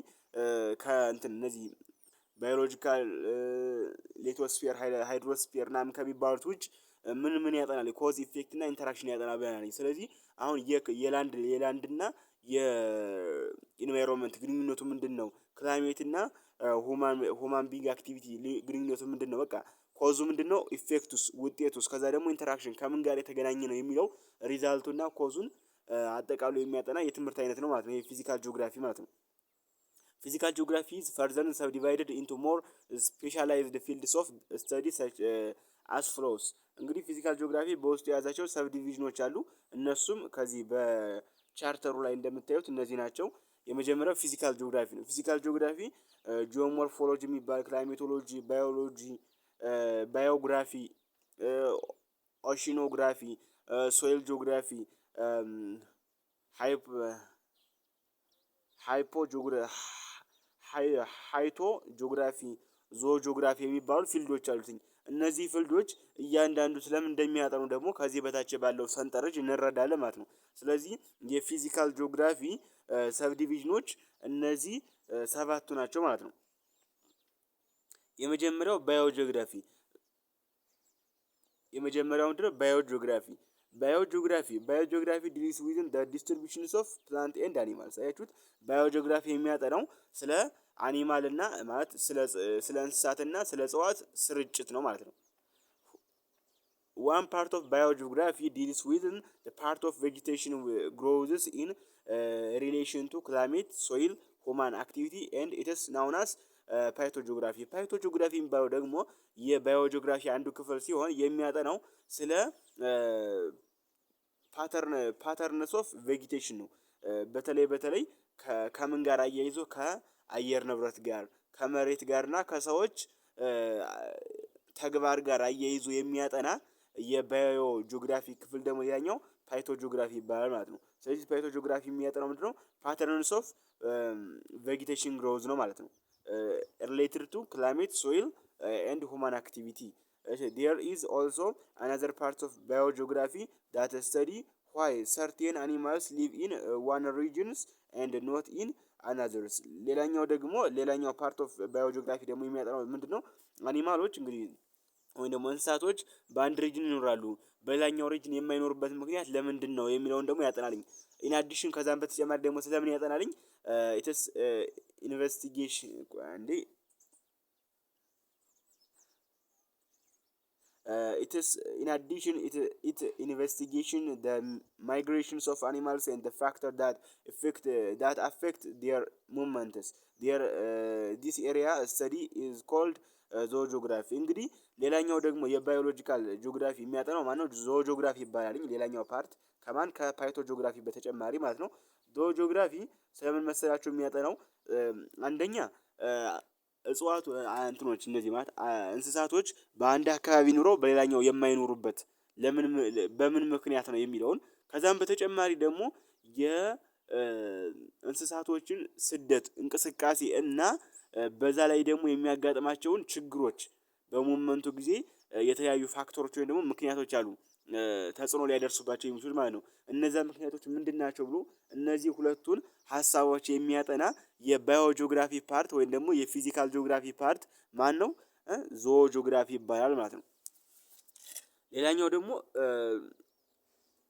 S1: ከእንትን እነዚህ biological፣ lithosphere፣ hydrosphere ምናምን ከሚባሉት ውጭ ምን ምን ያጠናል? Cause, effect እና interaction ያጠናል ብለናል። ስለዚህ አሁን የ land እና የ environment ግንኙነቱ ምንድነው? Climate እና human being activity ግንኙነቱ ምንድነው? በቃ cause ኡ ምንድነው? Effect ኡስ፣ ውጤቱስ፣ ከዛ ደግሞ interaction ከምን ጋር የተገናኘ ነው የሚለው result ኡና cause ኡን አጠቃሎ የሚያጠና የትምህርት አይነት ነው ማለት ነው። ይሄ physical geography ማለት ነው። Physical geography is further subdivided into more specialized fields of study as follows። እንግዲህ physical geography በውስጡ የያዛቸው subdivision ኦች አሉ። እነሱም ከዚህ በ chart ኡ ላይ እንደምታዩት እነዚህ ናቸው። የመጀመሪያው physical geography ነው። Physical geography geomorphology የሚባል፣ climatology፣ biology፣ biography፣ oceanography፣ soil geography፣ hypo hythogeography፣ zoogeography የሚባሉ field ኦች አሉትኝ። እነዚህ field ኦች እያንዳንዱ ስለምን እንደሚያጠኑ ደግሞ ከዚህ በታች ባለው ሰንጠረዥ እንረዳለን ማለት ነው። ስለዚህ የ physical geography subdivision ኦች እነዚህ ሰባቱ ናቸው ማለት ነው። የመጀመሪያው biogeography። የመጀመሪያው ምንድነው? Biogeography። Biogeography deals with the distributions of plant and animals። አያችሁት? Biogeography የሚያጠናው ስለ animal እና ማለት ስለ እንስሳትና ስለ እጽዋት ስርጭት ነው ማለት ነው። One part of biogeography deals with part of vegetation growths in relation to climate, soil, human activity and it's known as phytogeography። Phytogeography የሚባለው ደግሞ የ biogeography አንዱ ክፍል ሲሆን የሚያጠናው ስለ patterns of vegetation ነው። በተለይ በተለይ ከምን ጋር አያይዞ? ከአየር ንብረት ጋር፣ ከመሬት ጋር እና ከሰዎች ተግባር ጋር አያይዞ የሚያጠና የ biogeography ክፍል ደግሞ ያኛው phytogeography ይባላል ማለት ነው። ስለዚህ phytogeography የሚያጠናው ምንድነው? Patterns of vegetation growth ነው ማለት ነው። Related to climate, soil and human activity. There is also another part of biogeography that study why certain animals live in one regions and not in anothers። ሌላኛው ደግሞ ሌላኛው part of biogeography ደግሞ የሚያጠናው ምንድነው? Animal ኦች እንግዲህ ወይም ደግሞ እንስሳቶች በአንድ region ይኖራሉ፣ በሌላኛው region የማይኖሩበት ምክንያት ለምንድነው የሚለውን ደግሞ ያጠናልኝ። In addition ከዛም በተጨማሪ ደግሞ ስለምን ያጠናልኝ? It's investigation እንዴ፣ it's in addition it investigation the migrations of animals and the factor that affect their movements. Their this area study is called zoogeography። እንግዲህ ሌላኛው ደግሞ የ biological geography የሚያጠናው ማነው? Zoogeography ይባላል። ሌላኛው part ከማን? ከ phytogeography በተጨማሪ ማለት ነው። Zoogeography ስለምን መሰላችሁ የሚያጠናው? አንደኛ እጽዋቱ እንትኖች እነዚህ ማለት እንስሳቶች በአንድ አካባቢ ኑረው በሌላኛው የማይኖሩበት ለምን፣ በምን ምክንያት ነው የሚለውን፣ ከዛም በተጨማሪ ደግሞ የእንስሳቶችን ስደት እንቅስቃሴ እና በዛ ላይ ደግሞ የሚያጋጥማቸውን ችግሮች በ movement ኡ ጊዜ የተለያዩ factor ኦች ወይም ደግሞ ምክንያቶች አሉ ተጽዕኖ ሊያደርሱባቸው የሚችሉ ማለት ነው። እነዛ ምክንያቶች ምንድን ናቸው ብሎ እነዚህ ሁለቱን ሀሳቦች የሚያጠና የ biogeography part ወይም ደግሞ የ physical geography part ማነው? Zoogeography ይባላል ማለት ነው። ሌላኛው ደግሞ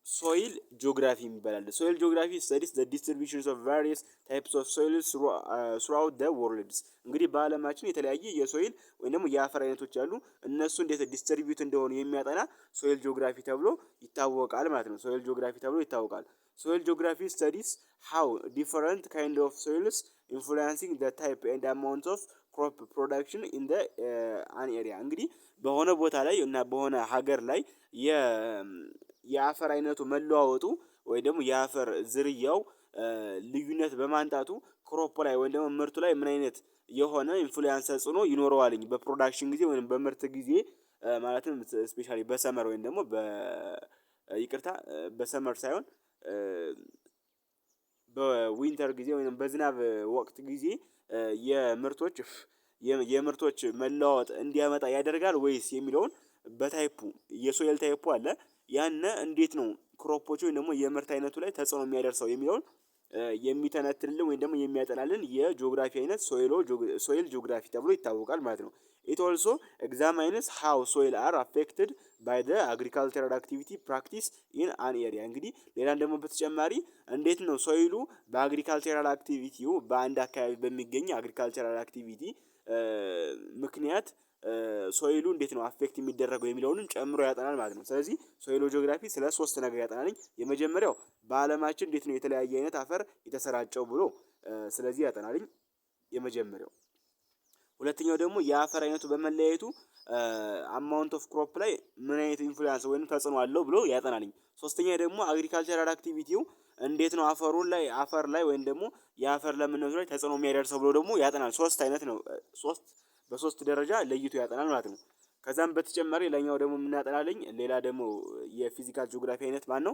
S1: soil geography የሚባል። Soil geography studies the distributions of various types of soils throughout the worlds። እንግዲህ በአለማችን የተለያየ የ soil ወይም ደግሞ የአፈር አይነቶች አሉ። እነሱ እንዴት distribute እንደሆኑ የሚያጠና soil geography ተብሎ ይታወቃል ማለት ነው። Soil geography ተብሎ ይታወቃል። Soil geography studies how different kind of soils influencing the type and amount of crop production in the an area። እንግዲህ በሆነ ቦታ ላይ እና በሆነ ሀገር ላይ የአፈር አይነቱ መለዋወጡ ወይ ደግሞ የአፈር ዝርያው ልዩነት በማምጣቱ crop ላይ ወይም ደግሞ ምርቱ ላይ ምን አይነት የሆነ influence፣ ተጽዕኖ ይኖረዋልኝ በ production ጊዜ ወይም በምርት ጊዜ፣ ማለትም especially በ summer ወይም ደግሞ በ ይቅርታ፣ በ summer ሳይሆን በ winter ጊዜ ወይም በዝናብ ወቅት ጊዜ የምርቶች መለዋወጥ እንዲያመጣ ያደርጋል ወይስ የሚለውን በ type ኡ የ soil type ኡ አለ፣ ያነ እንዴት ነው crop ኦች ወይም ደግሞ የምርት አይነቱ ላይ ተጽዕኖ የሚያደርሰው የሚለውን የሚተነትንልን ወይም ደግሞ የሚያጠናልን የጂኦግራፊ አይነት soil geography ተብሎ ይታወቃል ማለት ነው። It also examines how soil are affected by the agricultural activity practice in an area። እንግዲህ ሌላን ደግሞ በተጨማሪ እንዴት ነው soil ኡ በ agricultural activity ው በአንድ አካባቢ በሚገኝ agricultural activity ምክንያት soil ኡ እንዴት ነው affect የሚደረገው የሚለውንም ጨምሮ ያጠናል ማለት ነው። ስለዚህ soil geography ስለ ሶስት ነገር ያጠናልኝ። የመጀመሪያው በአለማችን እንዴት ነው የተለያየ አይነት አፈር የተሰራጨው ብሎ ስለዚህ ያጠናልኝ የመጀመሪያው። ሁለተኛው ደግሞ የአፈር አይነቱ በመለያየቱ amount of crop ላይ ምን አይነት influence ወይም ተጽዕኖ አለው ብሎ ያጠናልኝ። ሶስተኛ ደግሞ agricultural activity ው እንዴት ነው አፈሩን ላይ አፈር ላይ ወይም ደግሞ የአፈር ለምነቱ ላይ ተጽዕኖ የሚያደርሰው ብሎ ደግሞ ያጠናል። ሶስት አይነት ነው። ሶስት በሶስት ደረጃ ለይቶ ያጠናል ማለት ነው። ከዛም በተጨማሪ ሌላኛው ደግሞ የምናጠናልኝ ሌላ ደግሞ የ physical geography አይነት ማነው?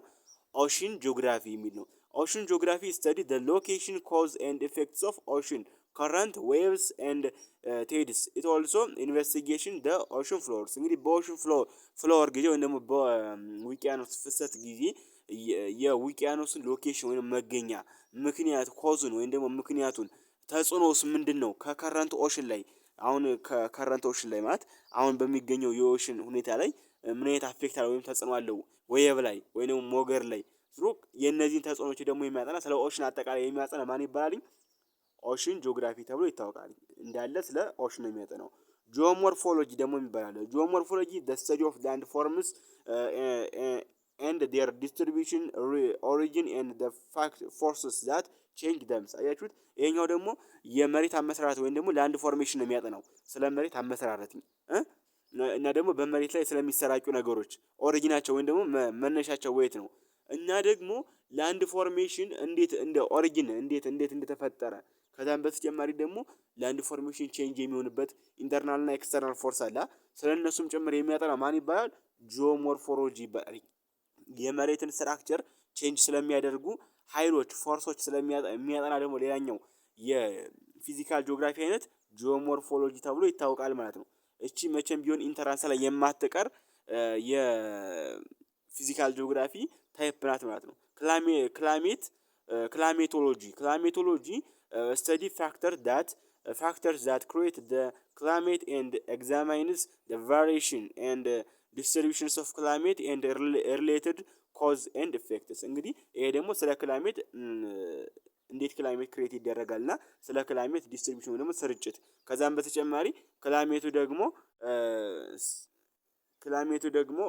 S1: Ocean geography የሚል ነው። Ocean geography study the location, cause and effects of ocean current, waves and tides. It also investigation the ocean floors። እንግዲህ በ ocean floor ጊዜ ወይም ደግሞ በውቅያኖስ ፍሰት ጊዜ የውቅያኖስን location ወይም መገኛ ምክንያት፣ cause ኡን ወይም ደግሞ ምክንያቱን፣ ተጽዕኖስ ምንድነው? ከ current ocean ላይ፣ አሁን ከ current ocean ላይ ማለት አሁን በሚገኘው የ ocean ሁኔታ ላይ ምን አይነት affect አለው ወይም ተጽዕኖ አለው፣ wave ላይ ወይም ደግሞ ሞገድ ላይ ዝሮ የእነዚህን ተጽዕኖዎች ደግሞ የሚያጠና፣ ስለ ocean አጠቃላይ የሚያጠና ማን ይባላል? Ocean geography ተብሎ ይታወቃል። እንዳለ ስለ ocean ነው የሚያጠናው። Geomorphology ደግሞ የሚባል አለ። Geomorphology, the study of landforms and their distribution, origin and the fact forces that change them። አያችሁት? ይሄኛው ደግሞ የመሬት አመሰራረት ወይም ደግሞ land formation ነው የሚያጠናው፣ ስለ መሬት አመሰራረት እና ደግሞ በመሬት ላይ ስለሚሰራጩ ነገሮች origin ኣቸው ወይም ደግሞ መነሻቸው ወዴት ነው እና ደግሞ land formation እንዴት እንደ origin እንዴት እንደተፈጠረ፣ ከዛም በተጨማሪ ደግሞ land formation change የሚሆንበት internal እና external force አለ፣ ስለ እነሱም ጭምር የሚያጠና ማን ይባላል? Geomorphology ይባላል። የመሬትን structure change ስለሚያደርጉ ኃይሎች፣ force ኦች ስለሚያጠና ደግሞ ሌላኛው የ physical geography አይነት geomorphology ተብሎ ይታወቃል ማለት ነው። እቺ መቼም ቢሆን entrance ላይ የማትቀር የ physical geography type ናት ማለት ነው። Climatology. Climatology study factors that create the climate and examines the variation and distributions of climate and related cause and effects። እንግዲህ ይሄ ደግሞ ስለ climate፣ እንዴት climate create ይደረጋል እና ስለ climate distribution ወይ ደግሞ ስርጭት፣ ከዛም በተጨማሪ climate ኡ ደግሞ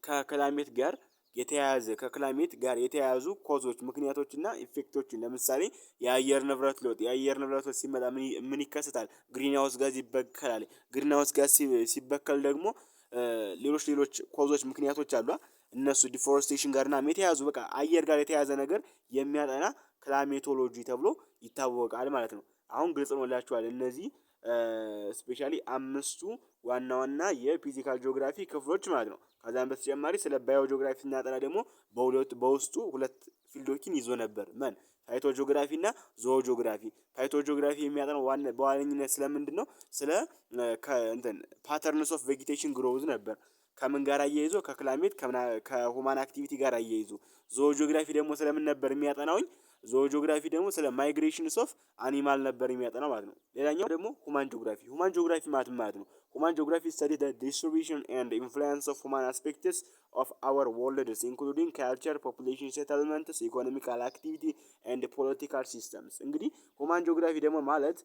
S1: ከ climate ጋር የተያያዘ ከ climate ጋር የተያያዙ cause ኦች፣ ምክንያቶች እና effect ኦችን፣ ለምሳሌ የአየር ንብረት ለውጥ፣ የአየር ንብረት ለውጥ ሲመጣ ምን ይከሰታል? Greenhouse gas ይበከላል። Greenhouse gas ሲበከል ደግሞ ሌሎች ሌሎች cause ኦች፣ ምክንያቶች አሉ። እነሱ deforestation ጋር ምናምን የተያያዙ፣ በቃ አየር ጋር የተያያዘ ነገር የሚያጠና climatology ተብሎ ይታወቃል ማለት ነው። አሁን ግልጽ ሆኖላችኋል። እነዚህ especially አምስቱ ዋና ዋና የ physical geography ክፍሎች ማለት ነው። ከዛም በተጨማሪ ስለ biogeography ስናጠና ደግሞ በሁለት በውስጡ ሁለት field ኦችን ይዞ ነበር። ምን? Phytogeography እና zoogeography። Phytogeography የሚያጠናው በዋነኝነት ስለምንድነው? ስለ እንትን patterns of vegetation growth ነበር። ከምን ጋር አያይዞ? ከ climate፣ ከ human activity ጋር አያይዞ። Zoogeography ደግሞ ስለምን ነበር የሚያጠናውኝ? Zoogeography ደግሞ ስለ migrations of animal ነበር የሚያጠናው ማለት ነው። ሌላኛው ደግሞ human geography። Human geography ማለት ምን ማለት ነው? Human geography study the distribution and influence of human aspects of our worlds, including culture, population, settlements, economical activity and political systems። እንግዲህ human geography ደግሞ ማለት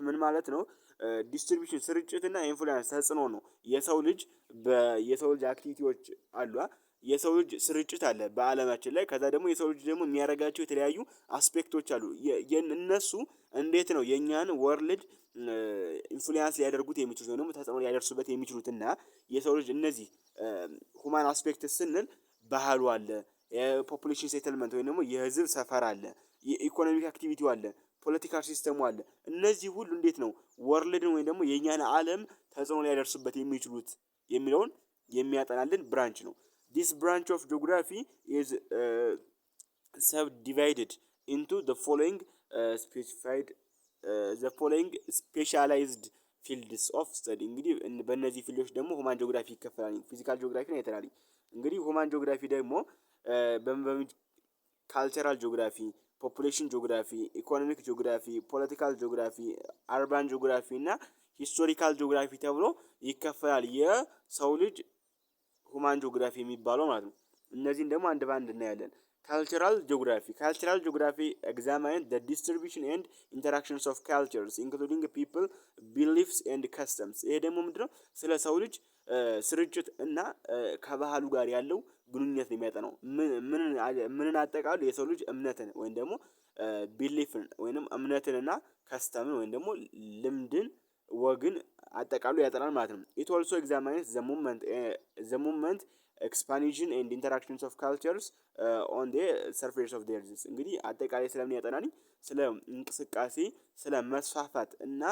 S1: ምን ማለት ነው? Distribution ስርጭትና influence ተጽዕኖ ነው። የሰው ልጅ activity ዎች አሉ፣ የሰው ልጅ ስርጭት አለ በአለማችን ላይ። ከዛ ደግሞ የሰው ልጅ ደግሞ የሚያደርጋቸው የተለያዩ aspect ኦች አሉ። እነሱ እንዴት ነው የእኛን world influence ሊያደርጉት የሚችሉት ወይም ደግሞ ተጽዕኖ ሊያደርሱበት የሚችሉት? እና የሰው ልጅ እነዚህ human aspect ስንል ባህሉ አለ፣ የ population settlement ወይም ደግሞ የህዝብ ሰፈር አለ፣ የ economic activity ው አለ፣ political system ኡ አለ። እነዚህ ሁሉ እንዴት ነው world ን ወይም ደግሞ የእኛን ዓለም ተጽዕኖ ሊያደርሱበት የሚችሉት የሚለውን የሚያጠናልን branch ነው። This branch of geography is subdivided into the following specialized fields of study። እንግዲህ በእነዚህ field ኦች ደግሞ human geography ይከፈላል። Physical geography ን አይተናል። እንግዲህ human geography ደግሞ cultural geography፣ population geography፣ economic geography፣ political geography፣ urban geography እና historical geography ተብሎ ይከፈላል። የሰው ልጅ human geography የሚባለው ማለት ነው። እነዚህን ደግሞ አንድ በአንድ እናያለን። Cultural geography. Cultural geography examine the distribution and interactions of cultures, including people, beliefs and customs። ይሄ ደግሞ ምንድነው? ስለ ሰው ልጅ ስርጭት እና ከባህሉ ጋር ያለው ግንኙነት ነው የሚያጠናው። ምንን አጠቃሎ? የሰው ልጅ እምነትን ወይም ደግሞ belief ን ወይንም እምነትን እና custom ን ወይም ደግሞ ልምድን፣ ወግን አጠቃሎ ያጠናል ማለት ነው። It also examines the movement, expansion and interactions of cultures on the surface of the earth። እንግዲህ አጠቃላይ ስለምን ያጠናል? ስለ እንቅስቃሴ፣ ስለ መስፋፋት እና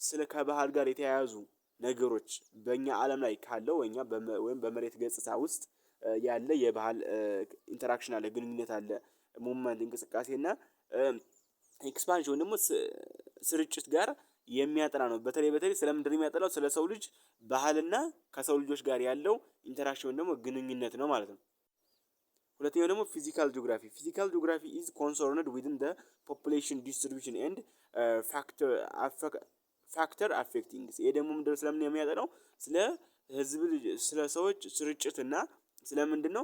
S1: ስለ ከባህል ጋር የተያያዙ ነገሮች በእኛ አለም ላይ ካለው ወይኛ ወይም በመሬት ገጽታ ውስጥ ያለ የባህል interaction አለ፣ ግንኙነት አለ፣ movement እንቅስቃሴ እና expansion ወይም ደግሞ ስርጭት ጋር የሚያጠና ነው። በተለይ በተለይ ስለምንድነው የሚያጠናው? ስለ ሰው ልጅ ባህልና ከሰው ልጆች ጋር ያለው interaction ወይም ደግሞ ግንኙነት ነው ማለት ነው። ሁለተኛው ደግሞ physical geography. Physical geography is concerned within the population distribution and factor affecting። ይሄ ደግሞ ምንድነው? ስለምን የሚያጠናው? ስለ ህዝብ፣ ስለ ሰዎች ስርጭት እና ስለምንድነው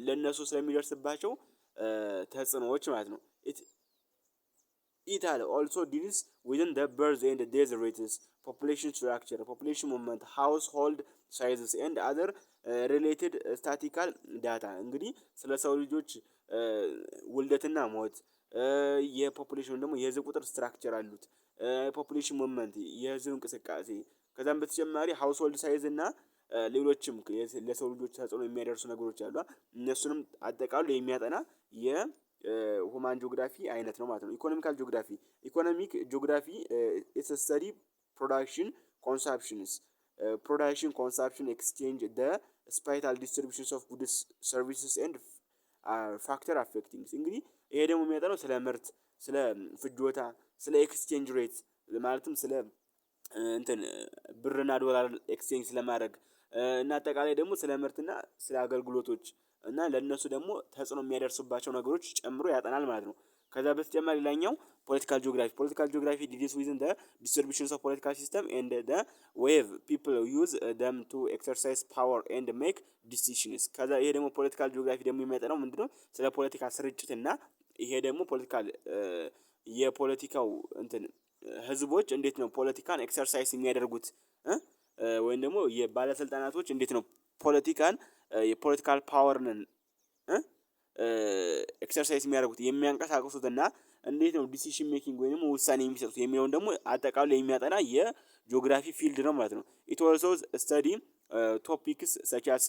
S1: ለእነሱ ስለሚደርስባቸው ተጽዕኖዎች ማለት ነው። It also deals within the birth and death rates, population structure, population movement, household sizes and other related statistical data። እንግዲህ ስለ ሰው ልጆች ውልደትና ሞት፣ የ population ደግሞ የህዝብ ቁጥር structure አሉት። Population movement የህዝብ እንቅስቃሴ፣ ከዛም በተጨማሪ household size እና ሌሎችም ለሰው ልጆች ተጽዕኖ የሚያደርሱ ነገሮች አሉ። እነሱንም አጠቃሎ የሚያጠና የ human geography አይነት ነው ማለት ነው። Economical geography. Economic geography it's study production, consumption, exchange, the spatial distributions of goods, services and factor affecting። እንግዲህ ይሄ ደግሞ የሚያጠናው ስለ ምርት፣ ስለ ፍጆታ፣ ስለ exchange rate፣ ማለትም ስለ እንትን ብርና ዶላር exchange ስለማድረግ እና አጠቃላይ ደግሞ ስለ ምርትና ስለ አገልግሎቶች እና ለእነሱ ደግሞ ተጽዕኖ የሚያደርሱባቸው ነገሮች ጨምሮ ያጠናል ማለት ነው። ከዛ በተጨማሪ ሌላኛው political geography. Political geography deals with the distributions of political system and the way people use them to exercise power and make decisions። ከዛ ይሄ ደግሞ political geography ደግሞ የሚያጠናው ምንድነው? ስለ ፖለቲካ ስርጭት እና ይሄ ደግሞ political የፖለቲካው እንትን ህዝቦች እንዴት ነው ፖለቲካን exercise የሚያደርጉት፣ ወይም ደግሞ የባለስልጣናቶች እንዴት ነው ፖለቲካን የ political power ን exercise የሚያደርጉት፣ የሚያንቀሳቅሱት እና እንዴት ነው decision making ወይም ውሳኔ የሚሰጡት የሚለውን ደግሞ አጠቃሎ የሚያጠና የ geography field ነው ማለት ነው። It also study topics such as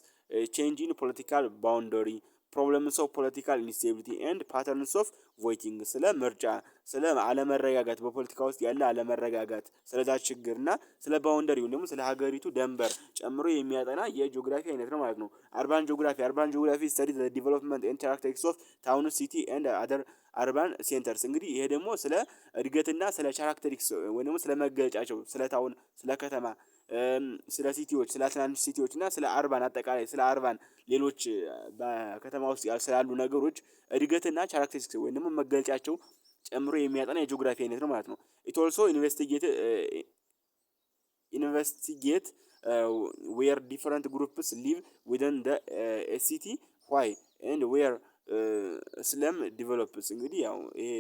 S1: change in political boundary, problems of political instability and patterns of voting። ስለ ምርጫ፣ ስለ አለመረጋጋት፣ በፖለቲካ ውስጥ ያለ አለመረጋጋት፣ ስለዛ ችግር እና ስለ boundary ወይም ደግሞ ስለ ሀገሪቱ ደንበር ጨምሮ የሚያጠና የጂኦግራፊ አይነት ነው ማለት ነው። Urban geography. Urban geography study the development and characteristics of town, city and other urban centers። እንግዲህ ይሄ ደግሞ ስለ እድገትና ስለ characteristics ወይ ደግሞ ስለ መገለጫቸው፣ ስለ town፣ ስለ ከተማ፣ ስለ city ዎች፣ ስለ ትናንሽ city ዎች እና ስለ urban፣ አጠቃላይ ስለ urban ሌሎች በከተማ ውስጥ ስላሉ ነገሮች እድገትና characteristics ወይም ደግሞ መገለጫቸው ጨምሮ የሚያጠና የጂኦግራፊ አይነት ነው ማለት ነው። It also investigate where different groups live within the city, why and where slum develops። እንግዲህ ያው ይሄ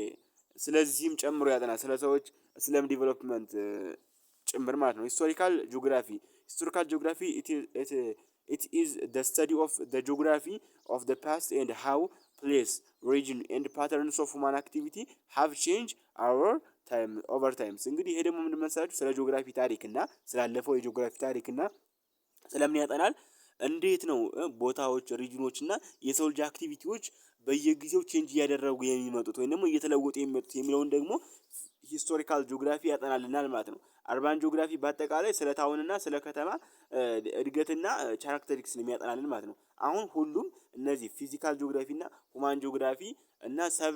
S1: ስለዚህም ጨምሮ ያጠናል፣ ስለ ሰዎች slum development ጭምር ማለት ነው። Historical geography. Historical geography, it is the study of the geography of the past and how place, region and patterns of human activity have change our time over times። እንግዲህ ይሄ ደግሞ ምንድን መሰላችሁ? ስለ ጂኦግራፊ ታሪክ እና ስላለፈው የጂኦግራፊ ታሪክ እና ስለምን ያጠናል? እንዴት ነው ቦታዎች፣ region ኦች እና የሰው ልጅ activity ዎች በየጊዜው change እያደረጉ የሚመጡት ወይም ደግሞ እየተለወጡ የሚመጡት የሚለውን ደግሞ historical geography ያጠናልናል ማለት ነው። Urban geography በአጠቃላይ ስለ town ና ስለ ከተማ እድገትና characteristics ነው የሚያጠናልን ማለት ነው። አሁን ሁሉም እነዚህ physical geography እና human geography እና sub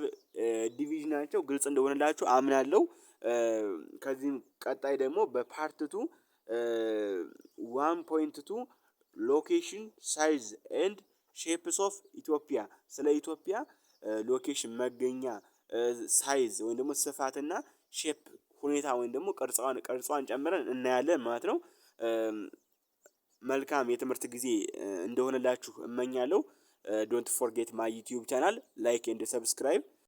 S1: division ናቸው ግልጽ እንደሆነላችሁ አምናለሁ። ከዚህም ቀጣይ ደግሞ በ part two 1.2, location, size and shapes of Ethiopia፣ ስለ ኢትዮጵያ location መገኛ፣ size ወይም ደግሞ ስፋትና shape ሁኔታ ወይም ደግሞ ቅርጿን ጨምረን እናያለን ማለት ነው። መልካም የትምህርት ጊዜ እንደሆነላችሁ እመኛለሁ። Don't forget my YouTube channel, like and subscribe.